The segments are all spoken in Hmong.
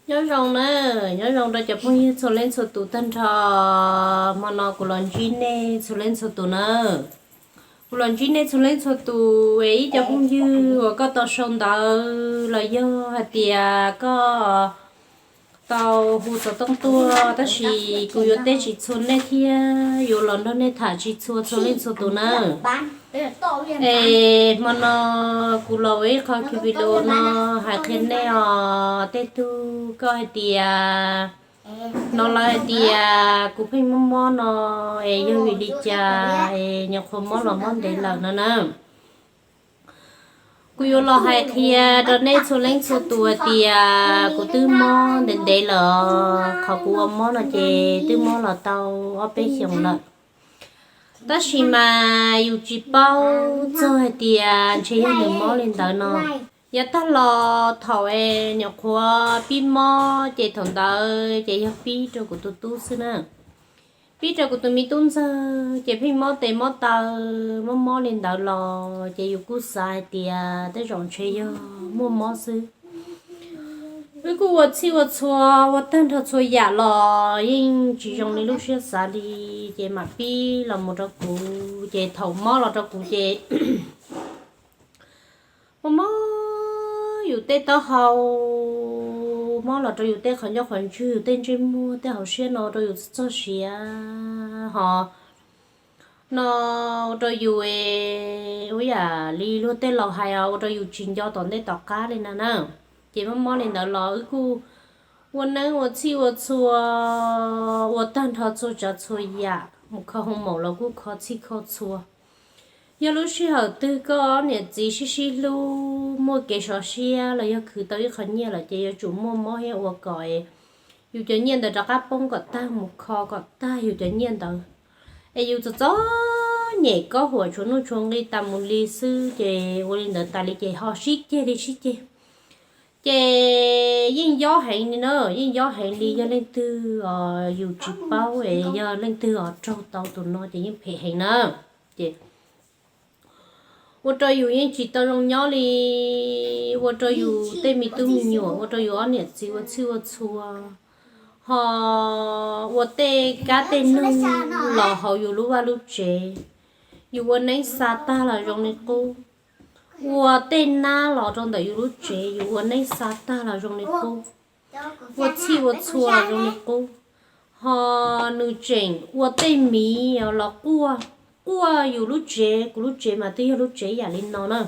Nyob zoo na, nyob zoo rau cov phooj ywg txhua leej txhua tus tag nrho. Hmo no kuv los ntsib nej txhua leej txhua tus na. Kuv los ntsib nej txhua leej txhua tus es ib cov phooj ywg uas koj tau sau ntawv los yog hais tias koj tau hu xov tooj tuaj, tab sis kuv yuav teb tsis txhua nej thiab yuav los nrog nej tham tsis txhua txhua leej txhua tus na. Es hmo no kuv los ua ib qho video no hais qhia nej os, tej tug koj hais tias, no lawv hais tias kuv pheej mob mob no, es yog vim li cas es nyuam qhuav mob los mob ntev lawm no na. Kuv yuav los hais qhia rau nej txhua leej txhua tus hais tias kuv twb mob ntev ntev lawm, qhov kuv ua mob no ces twb mob los tau ob peb xyoos lawm. Tab sis mas yus tsis paub txog hais tias ntshe yog nws mob li ntawd no. Yav tag los thaum es nyuam qhuav pib mob ces thaum ntawd ces yog pib rau kuv tus tub xwb na. Pib rau kuv tus me tub ntxawg ces pheej mob tes mob taw, mob mob li ntawd los ces yus kuj xav hais tias tej zaum ntshe yog muaj mob xwb. Wb kuj ua txhij ua txhua, ua tag nrho txhua yam los yeej tsis zoo li lub siab xav li, ces mam pib los mus rau kuv, ces thaum mob los rau kuv ces mob mob yus tej taub hau, mob los rau yus tej qhov ncauj qhov ntswg, yus tej ntsej muag, tej hauv siab no rau yus txog siav ho no, ua rau yus ua yam li luag tej laus hais os, ua rau yus tsis nco tom ntej tom qab li na na. Ces mob mob li ntawd los wb kuj ua neeb ua txhij ua txhua, ua tag nrho txhua tsav txhua yam, mus kho hoo maum los kuj kho txhij kho txhua. Yog lub sij hawm twg koj niam txiv sib sib hlub, muaj kev sov siab los yog khwv tau ib qho nyiaj lawm ces yuav tsum muaj mob thiab ua kom yus cov nyiaj ntawd rov qab poob kom tag, mus kho kom tag yus cov nyiaj ntawd. Es yus txom txom nyem kob huam tshuav nuj tshuav nqi tas mus li xwb, ces ua li ntawd tas li ces ho sib ceg li sib ceg. Ces yeej yob heev li na, yeej yob heev li. Yog leej twg os yus tsis paub es yog leej twg os raug tau tus no ces yeej phem heev na. Ces ua rau yus yeej tsis tau zoo nyob li, ua rau yus tej me tub me nyuam, ua rau yus ob niam txiv ua txhij ua txhua, ho ua tej kab tej noog los hauv yus lub vaj lub tsev. Yus ua neeb xa tag los zoo li qub, ua tej nab los rau ntawm yus lub tsev, yus ua neeb xa tag los zoo li qub, ua txhij ua txhua los zoo li qub. Ho nws tseem ua tej miv los quaj, quaj yus lub tsev. Kuv lub tsev mas twb yog lub tsev yam li no na.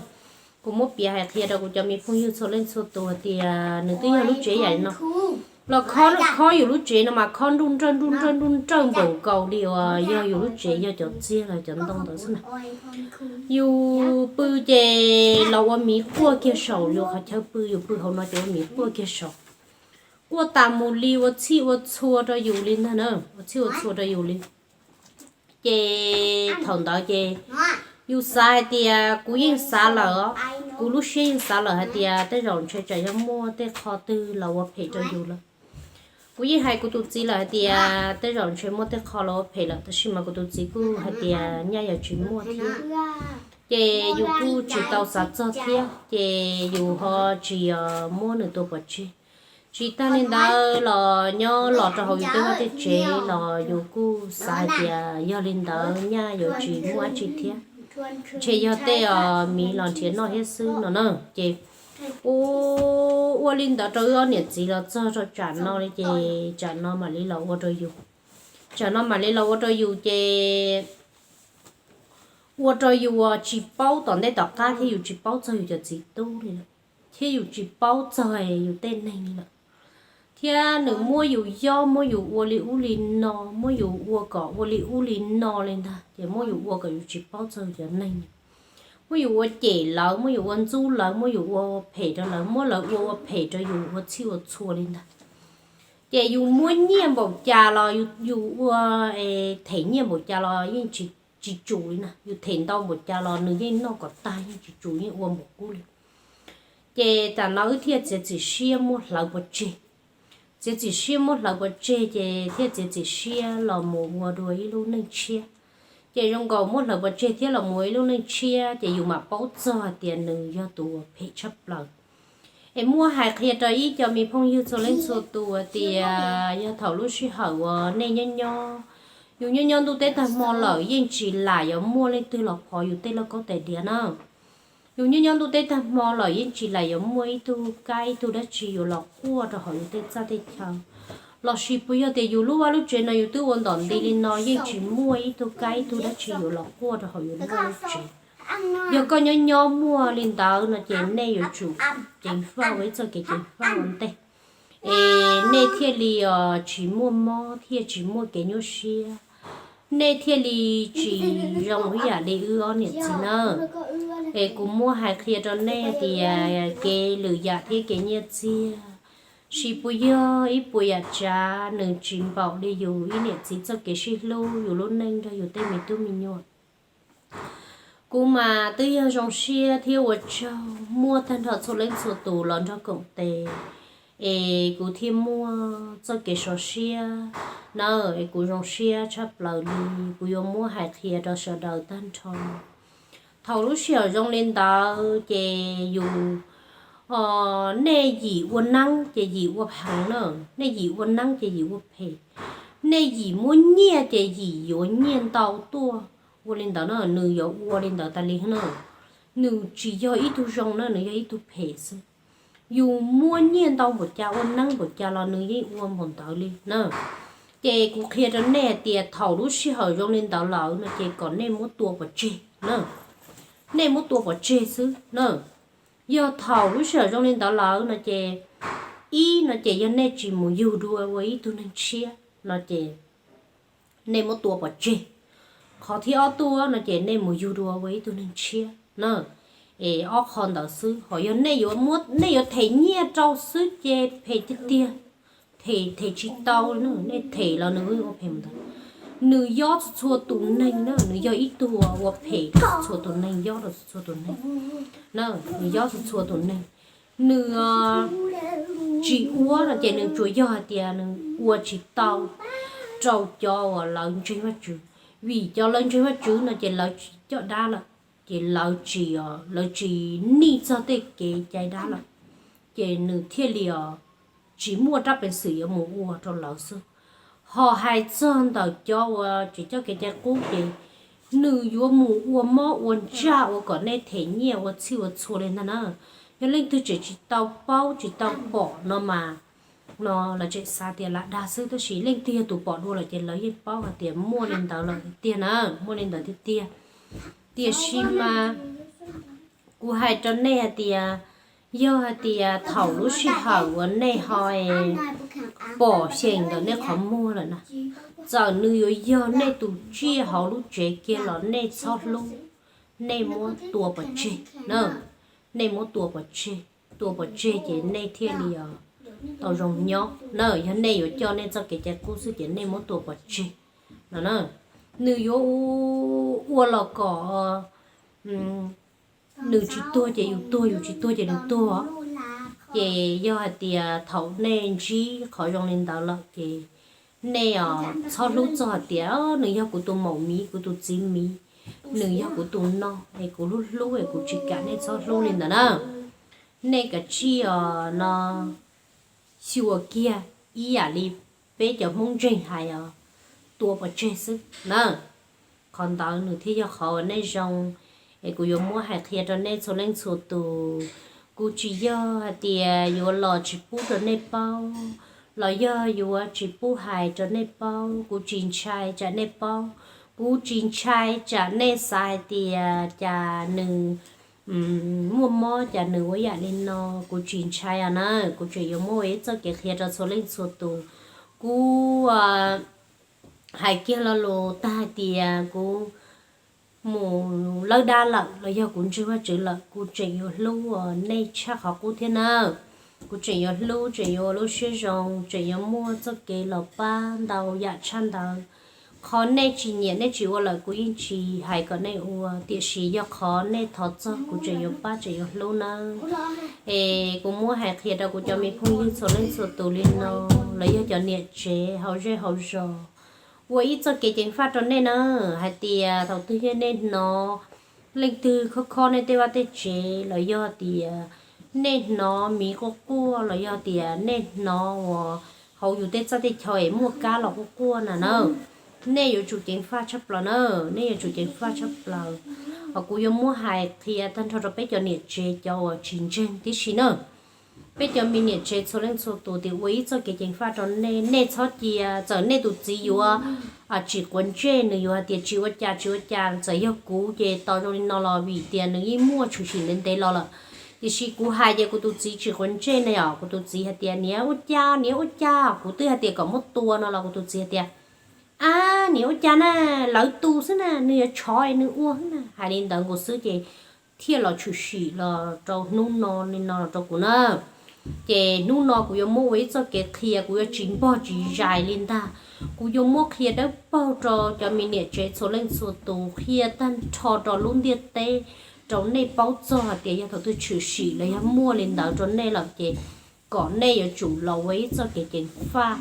Kuv muab piav hais qhia rau kuv cov me phooj ywg txhua leej txhua tus hais tias nws twb yog lub tsev yam li no los khob, khob yus lub tsev no mas khob nruj nrawj nruj nrawj nruj nrawj npaum nkaus li uas yog yus lub tsev yog cov txiag los cov ntoo ntawd xwb na. Yus pw ces los ua miv quaj kiag saum yus qhov chaw pw, yus pw hauv no ces ua miv quaj kiag saum. Quaj tas mus li, ua txhij ua txhua rau yus li ntag na, ua txhij ua txhua rau yus li. Ces thaum ntawd ces yus xav hais tias, kuv yeej xav lawm, kuv lub siab yeej xav lawm hais tias tej zaum ntshe tsam yog muaj tej qho twg los ua phem rau yus lawm. Kuv yeej hais kuv tus txiv lawm hais tias tej zaum ntshe muaj tej qho los ua phem lawm, tab sis mas kuv tus txiv kuj hais tias nyaj yuav tsis muaj thiab. Ces yus kuj tsis tau xav txog thiab, ces yus ho tsis yog muab nws tua pov tseg. Tsis tag li ntawd los nyob los rau hauv yus tej vaj tej tsev los yus kuj xav hais tias yog li ntawd nyaj yuav tsis muaj dab tsi thiab, ntshe yog tej os miv los nrhiav noj thiab xwb no na. Ces ua, ua li ntawd rau wb ob niam txiv los txog rau tsam no li, ces tsam no mam li los ua rau yus, tsam no mam li los ua rau yus ces ua rau yus tsis paub tom ntej tom qab thiab yus tsis paub txog yus cov txiv tub li lawm, thiab yus tsis paub txog yus tej neeg li lawm. Thiab nws muab yus yob, muab yus ua li ub li no, muab yus ua kom ua li ub li no li ntag, ces muab yus ua kom yus tsis paub txog yus cov neeg. Muab yus ua cem lawv, muab yus ua ntxub lawv, muab yus ua phem rau lawv, muab lawv ua ua phem rau yus ua txhij ua txhua li ntag. Ces yus muab nyiaj npaum cas los yus ua, them nyiaj npaum cas los yeej tsis tsum li na, yus them ntau npaum cas los nws yeej noj kom tag, yeej tsis tsum, yeej ua npaum qub li. Ces tam no wb thiaj txiav txim siab muab hlawv pov tseg. Txiav txim siab muab hlawv pov tseg ces thiaj txiav txim siab los mus ua dua ib lub neej tshiab. Ces zoo nkaus muab hlawv pov tseg thiab los mus ua ib lub neej tshiab ces yus mam paub txog hais tias nws yog tus uas phem tshaj plaws. Es muab hais qhia rau ib co me phooj ywg txhua leej txhua tus tias yog thaum lub sij hawm uas nej nyob nyob, yus nyob nyob ntuj teb tag hmo lawm yeej tsis lam yuav muaj leej twg los phov yus tej lauj kaub tais diav na. Yus nyob nyob ntuj teb tag hmo lawm yeej tsis lam yuav muaj ib tug kab ib tug dab tsi yuav los quaj rau hauv yus tej txaj tej chaw. Lossis puas yog tias yus lub vaj lub tsev no yus twb ua ntom nti li no yeej tsis muaj ib tug kab ib tug dab tsi yuav los quaj rau hauv yus lub vaj lub tsev. Yog koj nyob nyob muaj li ntawd no ces nej yuav tsum ceev faj ua ib txoj kev ceev faj ua ntej, es nej thiaj li os tsis muaj mob thiaj tsis muaj kev nyuaj siab, nej thiaj li tsis zoo ib yam li wb ob niam txiv na. Es kuv muab hais qhia rau nej tias kev lwm yam thiab kev nyiaj txiag, tsis puas yog ib puas yam tsav nws tsis npaum li yus ib niam txiv txoj kev sib hlub yus lub neej nrog yus tej me tub me nyuam. Kuv mas twb yog zoo siab thiab ua tsaug muaj tag nrho txhua leej txhua tus los nrog koom tes, es kuv thiaj muaj txoj kev sov siab na, es kuv zoo siab tshaj plaws li. Kuv yuav muab hais qhia rau sawv daws tag nrho. Thaum lub sij hawm zoo li ntawd ces yus, nej yim ua neeb ces yim ua pheev na, nej yim ua neeb ces yim ua phem, nej yim muab nyiaj ces yim yuav nyiaj ntau tuaj. Ua li ntawd na nws yuav ua li ntawd tas li na. Nws tsis yog ib tug zoo na, nws yog ib tug phem xwb. Yus muab nyiaj ntau npaum cas ua neeb npaum cas los nws yeej ua npaum ntawd li na. Ces kuv qhia rau nej hais tias thaum lub sij hawm zoo li ntawd lawm no ces kom nej muab tua pov tseg na. Nej muab tua pov tseg xwb na. Yog thaum lub sij hawm zoo li ntawd lawm no ces, ib no ces yog nej tsis mus yug dua ua ib tug neeg tshiab no ces nej muab tua pov tseg. Qhov thib ob tuaj no ces nej mus yug dua ua ib tug neeg tshiab na. Es ob qho ntawd xwb, ho yog nej yuav muab, nej yuav them nyiaj rau xwb ces phem tiag tiag. Them, them tsis tau li na, nej them los nws ua phem mus ntawd. Nws yob txhua txhua tus neeg na, nws yog ib tug ua phem rau txhua tus neeg, yob rau txhua tus neeg na, nws yob txhua txhua tus neeg. Nws tsis ua no ces nws tsuas yog hais tias nws ua tsis tau rau cov uas lawv ntseeg Vajtswv, vim cov lawv ntseeg Vajtswv no ces lawv tsis coj dab lawm, ces lawv tsis, lawv tsis nij txog tej kev cai dab lawm, ces nws thiaj li os tsis muaj rab peev xwm yuav mus ua rau lawv xwb. Ho hais txog ntawm cov uas tsis coj kev cai qub ces nws yuav mus ua mob ua ntsaj ua kom nej them nyiaj ua txhij ua txhua li ntag na. Yog leej twg tseem tsis tau paub tsis tau pom no mas, no lawv tseem xav tias lam dag xwb, tab sis leej twg yog tus pom dua lawm ces lawv yeej paub hais tias muaj li ntawd lawm tiag na, muaj li ntawd tiag tiag. Tiam sis mas kuv hais rau nej hais tias, yog hais tias thaum lub sij hawm uas nej ho pom xyeem ntawm nej qhov muag lawm na, txawm nws yuav yog nej tus tsiaj hauv lub tsev kiag los nej txhob hlub, nej muab tua pov tseg na. Nej muab tua pov tseg, tua pov tseg ces nej thiaj li os tau zoo nyob na. Yog nej yuav coj nej txoj kev cai qub xwb ces nej muab tua pov tseg no na. Nws yuav ua los kom nws tsis tuag ces yus tuag, yus tsis tuag ces nws tuag. Ces yog hais tias thaum nej ntsib qhov zoo li ntawd lawm ces nej os txhob hlub txog hais tias nws yog kuv tus maum miv, kuv tus txiv miv, nws yog kuv tus no es kuv hlub hlub es kuv tsis kam, nej txhob hlub li ntawd na. Nej kav tsij os no xyuas kiag ib yam li peb cov Hmoob ntseeg hais os, tua pov tseg xwb na. Qhov ntawd nws thiaj yog qhov uas nej zoo. Es kuv yuav muab hais qhia rau nej txhua leej txhua tus, kuv tsis yog hais tias yuav los tsis pub rau nej paub, los yog yuav tsis pub hais rau nej paub. Kuv tsis ntshai tsam nej paub, kuv tsis ntshai tsam nej xav hais tias cas nws muaj mob, cas nws ua yam li no, kuv tsis ntshai os na. Kuv tseem yuav muaj ib txoj kev qhia rau txhua leej txhua tus. Kuv hais kiag lo lus tag hais tias kuv mus lawb dab lawm los yog kuv ntseeg Vajtswv lawm, kuv tseem yuav hlub nej tshaj qhov qub thiab na. Kuv tseem yuav hlub, tseem yuav ua lub siab zoo, tseem yuav muaj txoj kev los pab ntau yam tshaj ntawd. Qhov nej tsis nyiam nej tsis ua lawm kuv yeej tsis hais kom nej ua, tiam sis yog qhov nej thov txog kuv tseem yuav pab tseem yuav hlub nawb. Es kuv muab hais qhia rau kuv cov me phooj ywg txhua leej txhua tus li no, los yog cov niam tsev hauv zej hauv zos, ua ib txoj kev ceev faj rau nej na, hais tias thaum twg yog nej hnov leej twg khob khob nej tej vaj tej tsev los yog tias nej hnov miv quaj quaj los yog tias nej hnov uas hauv yus tej txaj tej chaw es muaj kab los quaj quaj na na, nej yuav tsum ceev faj tshaj plaws na, nej yuav tsum ceev faj tshaj plaws. Hos kuv yuav muab hais qhia tag nrho rau peb cov niam tsev cov uas tsis ntseeg tib si na. Peb cov me niam tsev txhua leej txhua tus tias ua ib txoj kev ceev faj rau nej, nej txhob cia, txawm nej tus txiv yuav tsis quav ntsej, nws yuav hais tias tsis ua cas tsis ua cas, txawm yog kuv ces tos zoo li no los vim tias nws yeej muaj tshwm sim ntev ntev los lawm. Tiam sis kuv hais ces kuv tus txiv tsis quav ntsej na yom, kuv tus txiv hais tias niam ua cas, niam ua cas, kuv twb hais tias kom muab tua no los kuv tus txiv hais tias ab, niam ua cas na, lawv tu xwb na, nws yuav tshov nws ua xwb na. Hais li ntawd nkaus xwb ces thiaj los tshwm sim los rau hnub no li no los rau kuv na. Ces hnub no kuv yuav muab ua ib txoj kev qhia, kuv yuav tsis npog tsis zais li ntag. Kuv yuav muab qhia dawb paug rau cov me niam tsev txhua leej txhua tus, qhia tag nrho rau lub ntiaj teb, rau nej paub txog hais tias yog thaum twg tshwm sim los yog muaj li ntawd rau nej lawm ces kom nej yuav tsum los ua ib txoj kev ceev faj,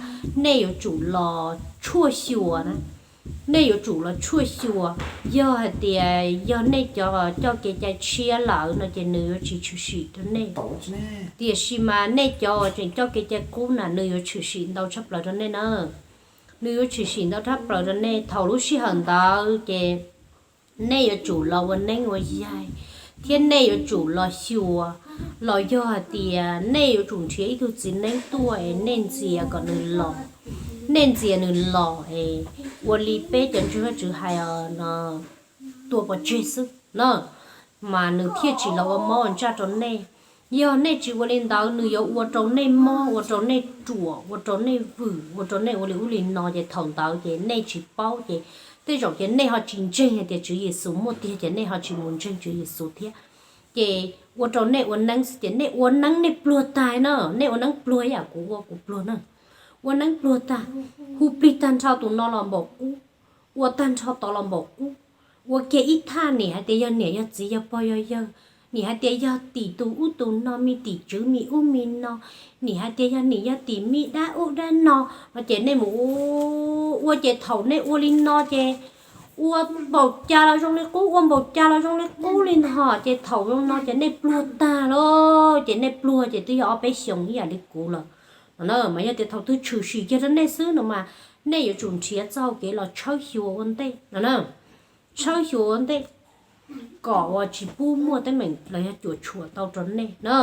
nej yuav tsum los tshuaj xyuas na. Nej yuav tsum los tshuaj xyuas, yog hais tias yog nej cov coj kev cai tshiab lawm no ces nws yuav tsis tshwm sim rau nej. Tiam sis mas nej cov tseem coj kev cai qub na nws yuav tshwm sim ntau tshaj plaws rau nej na. Nws yuav tshwm sim ntau tshaj plaws rau nej. Thaum lub sij hawm ntawd ces nej yuav tsum los ua neeb ua yaig, thiab nej yuav tsum los xyuas, los yog hais tias nej yuav tsum nrhiav ib tug txiv neeb tuaj es nej ntxias kom nws los, nej ntxias nws los es ua li peb cov ntseeg Vajtswv hais os no, tua pov tseg xwb na, mas nws thiaj tsis los ua mob ua ntsaj rau nej. Yog nej tsis ua li ntawd nws yuav ua rau nej mob, ua rau nej ruam, ua rau nej vwm, ua rau nej ua li ub li no ces thaum ntawd ces nej tsis paub ces tej zaum ces nej ho tsis ntseeg hais tias Tswv Yexus muaj tiag ces nej ho tsis mus ntseeg Tswv Yexus thiab. Ces ua rau nej ua neeb xwb ces nej ua neeb nej pluag tag na, nej ua neeb pluag ib yam kuv ua kuv pluag na. Ua neeb pluag tag, hu plig tag nrho tus no los npaum qub, ua tag nrho tod los npaum qub, ua kiag ib thaj nim hais tias yog niam yog txiv yog pog yog yawg, nim hais tias yog tim tus ub tus no, me tim tswv me ub me no, nim hais tias yog nim yog tim me dab ub dab no, no ces nej mus ua ces thaum nej ua li no ces ua npaum cas los zoo li qub, ua npaum cas los zoo li qub li ntag. Ces thaum zoo no ces nej pluag tag lauj, ces nej pluag ces twb yog ob peb xyoos ib yam li kuv lawm no na. Mas yog tias thaum twg tshwm sim kiag rau nej xwb no mas nej yuav tsum nrhiav txoj hau kev los tshawb xyuas ua ntej no na. Tshawb xyuas ua ntej kom uas tsis pub muaj teeb meem los yog cuam tshuam tau rau nej na.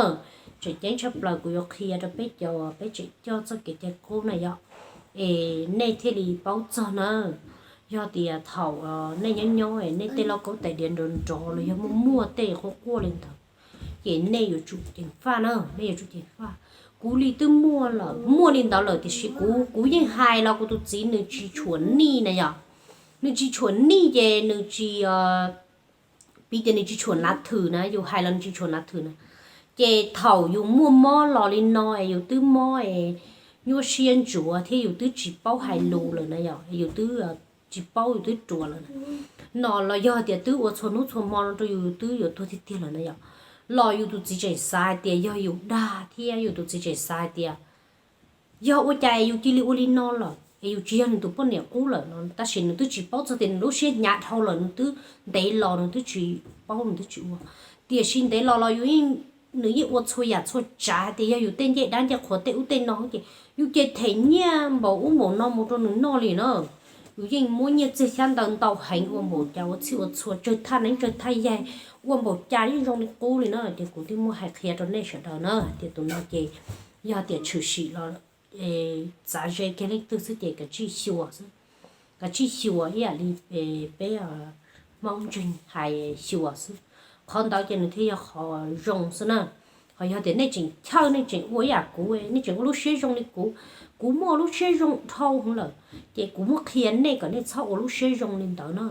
Tseem ceeb tshaj plaws kuv yuav qhia rau peb cov uas peb tseem coj txoj kev cai qub na yom, es nej thiaj li paub txog na. Yog tias thaum nej nyob nyob es nej tej lauj kaub tais diav nrov nrov los yog muaj muaj tej quaj quaj li ntawd, ces nej yuav tsum ceev faj na, nej yuav tsum ceev faj. Kuv li twb muaj lawm, muaj li ntawd lawm tiam sis kuv, kuv yeej hais los kuv tus txiv nws tsis tshuam nij na yom. Nws tsis tshuam nij ces nws tsis, piv tias nws tsis tshuam nav thwm na, yus hais los nws tsis tshuam nav thwm na. Ces thaum yus muaj mob los li no es yus twb mob es nyuaj siab ntsuav thiab yus twb tsis paub hais lus lawm na yom, yus twb tsis paub, yus twb ruam lawm na, no los yog tias twb ua txhua hnub txhua hmo no rau yus, yus twb yuav tuag tiag tiag lawm na yom, los yus tus txiv tseem xav hais tias yog yus dag thiab yus tus txiv tseem xav hais tias yog ua cas es yus cia li ua li no lawm es yus tsis yog nws tus poj niam qub lawm no, tab sis nws twb tsis paub txog tias nws lub siab hnyav dhau lawm, nws twb ntev los nws twb tsis paub, nws twb tsis ua. Tiam sis ntev los los yus yeej, nws yeej ua txhua yam txhua tsav hais tias yog yus tej ncej dab ncej qhuav tej ub tej no ces yus ces them nyiaj npaum ub npaum no mus rau nws noj li na. Yus yeej muab nyiaj txiag xyab ntawv ntau heev ua npaum cas ua txhij ua txhua, tsawg thaj neeb tsawg thaj yaig, ua npaum cas yeej zoo li qub li na. Ces kuv twb muaj hais qhia rau nej sawv daws na tias tus no ces yog tias tshwm sim los txav ze kiag leej twg xwb ces kav tsij xyuas xwb. Kav tsij xyuas ib yam li peb Hmoob ntseeg hais xyuas xwb. Qhov ntawd ces nws thiaj yog qhov zoo xwb na. Ho yog tias nej tseem chawj, nej tseem ua ib yam kuv, nej tseem ua lub siab zoo li kuv, kuv muaj lub siab zoo dhau heev lawm, ces kuv muab qhia nej kom nej txhob ua lub siab zoo li ntawd na,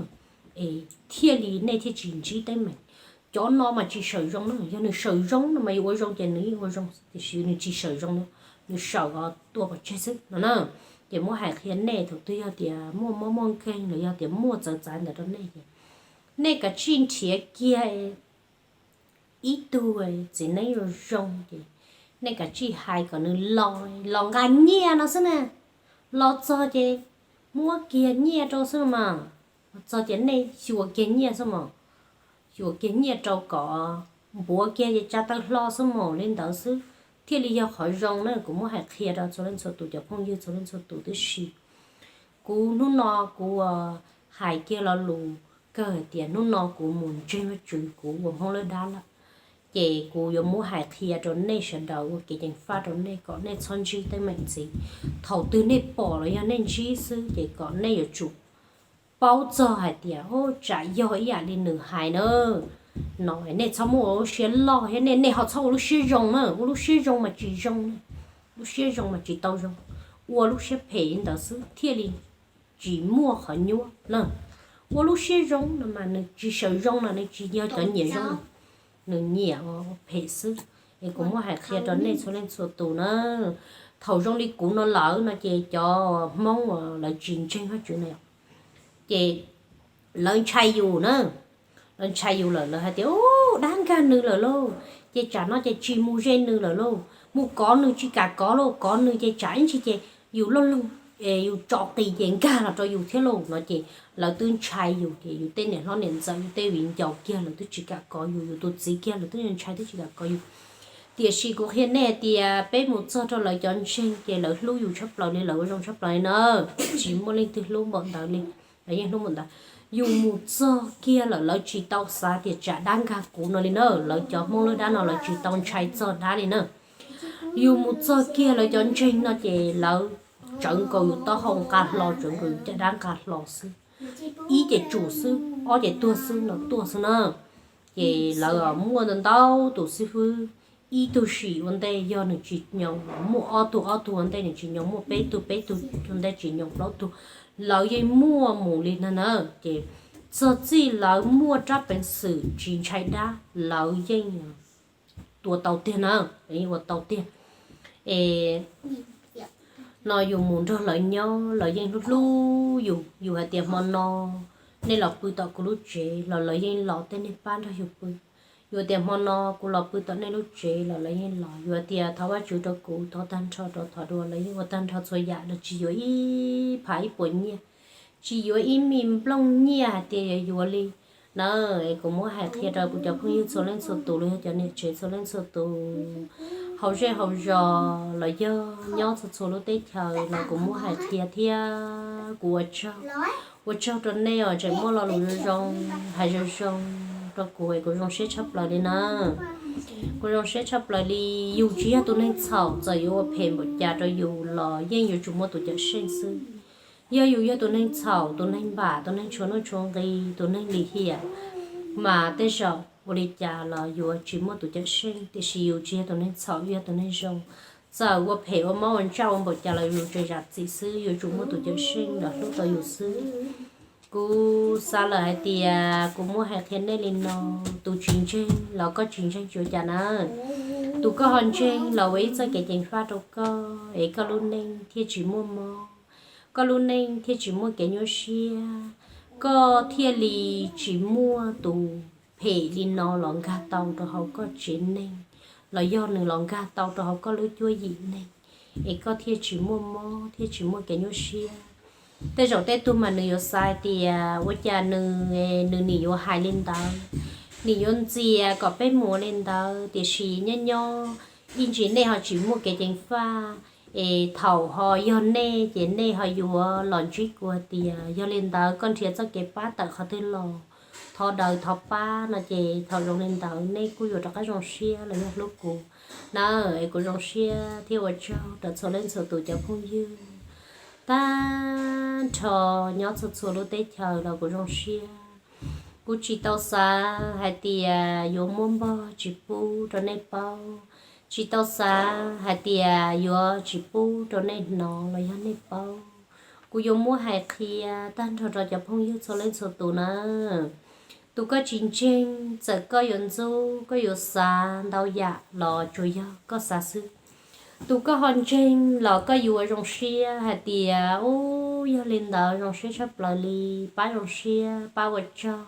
es thiaj li nej thiaj tsis ntsib teeb meem. Cov no mas tsis sawm zoo na, yog nws sawm zoo no mas yus ua zoo ces nws yeej ua zoo, tiam sis nws tsis sawm zoo, nws sawm os tua pov tseg xwb no na. Ces muab hais qhia nej, thaum twg yog tias muaj mob muaj nkeeg los yog tias muaj txawv txav ntawd rau nej ces nej kav tsij nrhiav kiag ib tug txiv neeb zoo zoo ces nej kav tsij hais kom nws los, los nqa nyiaj no xwb na. Los txog ces muab kiag nyiaj rau xwb mas. Los txog ces nej xyuas kiag nyiaj xwb mas, xyuas kiag nyiaj rau kom npuav kiag ces tsa taw hlo xwb mas li ntawd xwb thiaj li yog qhov zoo na. Kuv muab hais qhia rau txhua leej txhua tus cov phooj ywg txhua leej txhua tus tib si. Kuv hnub no kuv hais kiag lo lus kawg hais tias hnub no kuv mus ntseeg Vajtswv kuv ua Hmoob lawv dab lawm, ces kuv yuav muab hais qhia rau nej sawv daws ua kev ceev faj rau nej kom nej txhob ntsib teeb meem ntxiv. Thaum twg nej pom los yog nej ntsib xwb ces kom nej yuav tsum paub txog hais tias, o, tsam yog ib yam li nws hais na no, nej txhob muaj ua lub siab loj thiab nej, nej ho txhob ua lub siab zoo na. Ua lub siab zoo mas tsis zoo, lub siab zoo mas tsis tau zoo, ua lub siab phem li ntawd xwb thiaj li tsis muaj qhov nyuaj na. Ua lub siab zoo no mas nws tsis sawv zoo no, nws tsis yog cov nyiam zoo, nws nyiam phem xwb. Es kuv muab hais qhia rau nej txhua leej txhua tus na. Thaum zoo li kuv no lawm no ces cov Hmoob uas lawv tsis ntseeg Vajtswv na, ces lawv ntshai yus na. Lawv ntshai yus lawm lawv hais tias, u, dab nkag nws lawm lauj, ces tsam no ces tsis mus ze nws lawm lauj, mus kov nws tsis kam kov lauj, kov nws ces tsam ib ntsis ces yus loj loog, yus tso qis ces nkag los rau yus thiab lauj no ces lawv twb ntshai yus ces yus tej niam hlob niam ntxawm yus tej viv ncaus kiag lawv twb tsis kam kov yus, yus tus txiv kiag lawv twb ntshai twb tsis kam kov yus. Tiam sis kuv qhia nej hais tias peb mus txog rau lawv cov ntseeg ces lawv hlub yus tshaj plaws li, lawv ua zoo tshaj plaws li na. Tsis muaj leej twg hlub npaum ntawd li, lawv yeej hlub npaum ntawd. Yus mus txog kiag lawm lawv tsis tau xav tias tsam dab nkag kuv no li na, lawv cov Hmoob lawv dab no lawv tsis tau ntshai txog dab li na. Yus mus txog kiag lawv cov ntseeg no ces lawv tsawv nkaus yus taub hau nqa hlo, tsawv nkaus yus caj dab nqa hlo xwb. Ib ces tsum xwb, ob ces tuag xwb no tuaj xwb na. Ces lawv muaj ntau ntau tus xib fwb, ib tug sim ua ntej yog nws tsis nyoos, muaj ob tug ob tug ua ntej nws tsis nyoos, muaj peb tug peb tug ua ntej tsis nyoos, plaub tug, lawv yeej muaj mus li na na. Ces txog txij lawv muaj rab peev xwm tsis ntshai dab lawv yeej tua tau tiag na, ua tau tiag. Es no yus mus nrog lawv nyob lawv yeej hlub hlub yus, yus hais tias hmo no nej los pw tom kuv lub tsev los lawv yeej los tej neeg pab nrog yus pw. Yus tias hmo no kuv los pw tom nej lub tsev los lawv yeej los. Yus tias thov Vajtswv rau kuv, thov tag nrho rau, thov dua, lawv yeej ua tag nrho txhua yam, lawv tsis yuav ib phav ib puas nyiaj, tsis yuav ib me nplooj nyiaj hais tias yuav yuav li na. Es kuv muab hais qhia rau kuv cov phooj ywg txhua leej txhua tus los yog cov niam tsev txhua leej txhua tus, hauv zej hauv zos los yog nyob txhua txhua lub teb chaws los kuv muab hais qhia thiab kuv ua tsaug, ua tsaug rau nej os, tseem muaj lo lus zoo zoo hais zoo zoo rau kuv es kuv zoo siab tshaj plaws li na. Kuv zoo siab tshaj plaws li. Yus tsis yog tus neeg txhaum, txawm yuav ua phem npaum cas rau yus los yeej yuav tsum muaj tus cawm seej xwb. Yog yus yog tus neeg txhaum, tus neeg npam, tus neeg tshuav nuj tshuav nqi, tus neeg lim hiam, mas tej zaum ua li cas los yuav tsis muaj tus cawm seej. Tiam sis yus tsis yog tus neeg txhaum, yus yog tus neeg zoo, txawm ua phem ua mob ua ntsaj ua npaum cas los yus tseem zam txim xwb, yuav tsum muaj tus cawm seej los hlub tau yus xwb. Kuv xav lawm hais tias kuv muab hais qhia nej li no, tus tsis ntseeg los koj tsis ntseeg tsis ua cas na. Tus koj ho ntseeg los ua ib txoj kev ceev faj rau koj es koj lub neej thiaj tsis muaj mob, koj lub neej thiaj tsis muaj kev nyuaj siab, koj thiaj li tsis muaj tus phem li no los nkag tau rau hauv koj tsev neeg, los yog nws los nkag tau rau hauv koj lub cuab yim neeg, es koj thiaj tsis muaj mob thiaj tsis muaj kev nyuaj siab. Tej zaum tej tug mas nws yuav xav tias ua cas nws, nws nim yuav hais li ntawd, nim yuav ntxias kom peb mus ua li ntawd, tiam sis nyob nyob ib ntsis nej ho tsis muaj kev ceev faj, es thaum ho yog nej ces nej ho yuav los ntsib kuv tias yog li ntawd koj nrhiav txoj kev pab tawm qhov twg los, thov daws thov pab no ces thaum zoo li ntawd nej kuj yuav rov qab zoo siab los yog hlub kuv na. Es kuv zoo siab thiab ua tsaug rau txhua leej txhua tus cov phooj ywg tag nrho nyob txhua txhua lub teb chaws los kuv zoo siab. Kuv tsis tau xav hais tias yuav muab npog tsis pub rau nej paub, tsis tau xav hais tias yuav tsis pub rau nej hnov los yog nej paub. Kuv yuav muab hais qhia tag nrho rau cov phooj ywg txhua leej txhua tus na. Tus koj tsis ntseeg, txawm koj yuav ntxub, koj yuav xav ntau yam los tsuas yog koj xav xwb. Tus koj ho ntseeg los koj yuav zoo siab hais tias, u, yog li ntawd zoo siab tshaj plaws li, pab zoo siab, pab ua tsaug.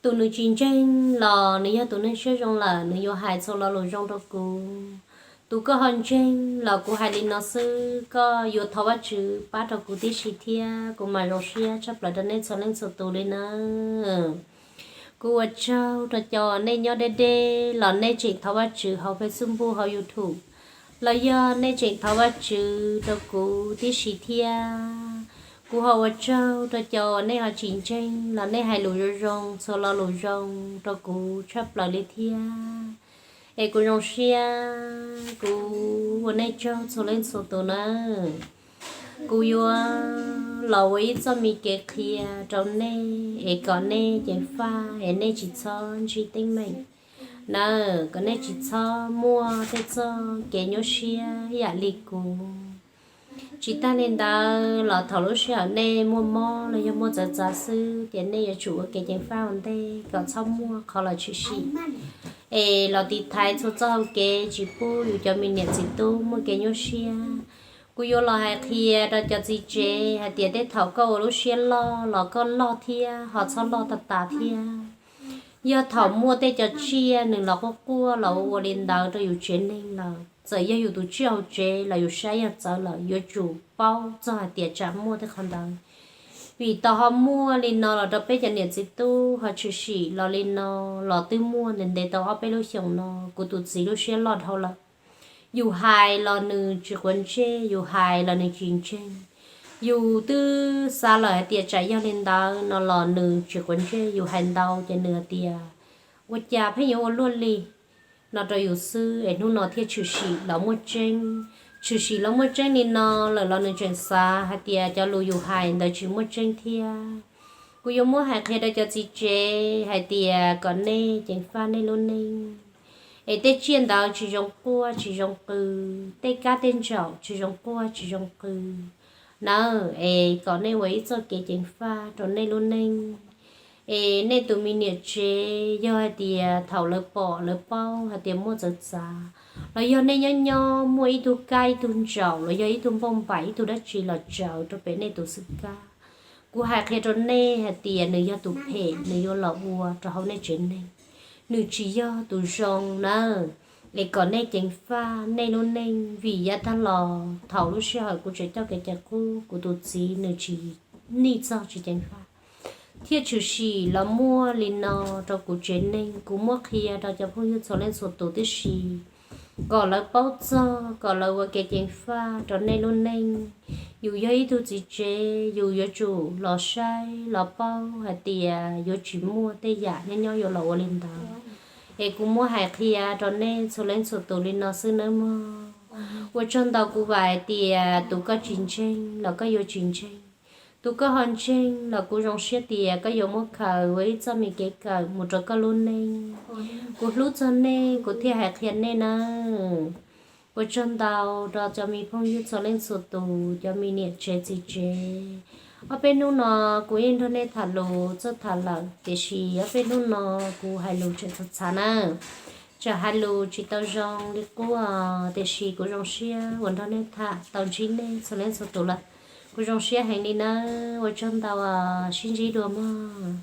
Tus nws tsis ntseeg los nws yog tus neeg siab zoo lawm, nws yuav hais txhua lo lus zoo rau kuv. Tus koj ho ntseeg los kuv hais li no xwb, koj yuav thov Vajtswv pab rau kuv tib si thiab kuv mam zoo siab tshaj plaws rau nej txhua leej txhua tus li na. Kuv ua tsaug rau cov nej nyob deb deb los nej tseem thov Vajtswv hauv Facebook hauv YouTube, los yog nej tseem thov Vajtswv rau kuv tib si thiab. Kuv ho ua tsaug rau cov uas nej ho tsis ntseeg los nej hais lus zoo zoo txhua lo lus zoo rau kuv tshaj plaws li thiab. Es kuv zoo siab, kuv ua nej tsaug txhua leej txhua tus nawb. Kuv yuav los ua ib txoj me kev qhia rau nej es kom nej ceev faj es nej tsis txhob ntsib teeb meem nawb, kom nej tsis txhob muaj tej txoj kev nyuaj siab yam li kuv. Tsis tag li ntawd los thaum lub sij hawm nej muaj mob los yog muaj txawv txav xwb ces nej yuav tsum ua kev ceev faj ua ntej kom txhob muaj qhov los tshwm sim es los tiv thaiv txhua txoj hau kev tsis pub yus cov me niam txiv tub muaj kev nyuaj siab. Kuv yuav los hais qhia rau cov txiv tsev hais tias tej thaum koj ua lub siab loj los koj loj thiab ho txhob loj tag tas thiab. Yog thaum muaj tej cov tsiaj nws los quaj quaj los ua ua li ntawd rau yus tsev neeg lawm, txawm yog yus tus tsiaj hauv tsev los yus saib yog txawv lawm yuav tsum paub txog hais tias tsam muaj tej qhov ntawd. Vim tau ho muaj li no los rau peb cov niam txiv tub ho tshwm sim los li no los twb muaj ntev ntev tau ob peb lub xyoos no, kuv tus txiv lub siab loj dhau lawm. Yus hais los nws tsis quav ntsej, yus hais los nws tsis ntseeg. Yus twb xav lawm hais tias tsam yog li ntawd no los nws tsis quav ntsej, yus hais ntau ces nws hais tias ua cas pheej yuav ua luaj li no rau yus xwb es hnub no thiaj tshwm sim los muaj tseeb. Tshwm sim los muaj tseeb li no lawm los nws tseem xav hais tias cov lus yus hais ntawd tsis muaj tseeb thiab. Kuv yuav muab hais qhia rau cov txiv tsev hais tias kom nej ceev faj nej lub neej es tej tsiaj ntawd tsis zoo quaj tsis zoo qw, tej kab tej ntsaum tsis zoo quaj tsis zoo qw nawb, es kom nej ua ib txoj kev ceev faj rau nej lub neej. Es nej tus me niam tsev yog hais tias thaum lawv pom lawv paub hais tias muaj txawv txav los yog nej nyob nyob muaj ib tug kab ib tug ntsaum los yog ib tug npauj npaim ib tug dab tsi los tsawv rau pem nej tus xwb kab, kuv hais qhia rau nej hais tias nws yog tus phem nws yuav los ua rau hauv nej tsev neeg, nws tsis yog tus zoo nawb. Es kom nej ceev faj nej lub neej vim yav tag los thaum lub sij hawm kuv tseem coj kev cai qub kuv tus txiv nws tsis, nij txog tsis ceev faj thiaj tshwm sim los muaj li no rau kuv tsev neeg. Kuv muab qhia rau cov phooj ywg txhua leej txhua tus tib si kom lawv paub txog kom lawv ua kev ceev faj rau nej lub neej. Yus yog ib tug txiv tsev yus yuav tsum los saib los paub hais tias yuav tsis muaj tej yam nyob nyob yuav los ua li ntawd. Es kuv muab hais qhia rau nej txhua leej txhua tus li no xwb nawb mog. Ua tsaug ntau, kuv vam hais tias tus koj tsis ntseeg los koj yuav tsis ntseeg, tus koj ho ntseeg los kuv zoo siab tias koj yuav muab khaws ua ib txoj me kev kawm mus rau koj lub neej. Kuv hlub txog nej kuv thiaj hais qhia nej nawb. Ua tsaug ntau rau cov me phooj ywg txhua leej txhua tus, cov me niam tsev txiv tsev. Ob peb hnub no kuv yeej nrog nej tham lus txawj tham lawm tiam sis ob peb hnub no kuv hais lus tseem txhav txhav nawb. Tsam hais lus tsis tau zoo li qub tiam sis kuv zoo siab uas nrog nej tham tau ntsib nej txhua leej txhua tus lawm. Kuv zoo siab heev li nawb, ua tsaug ntau, sib ntsib dua mog.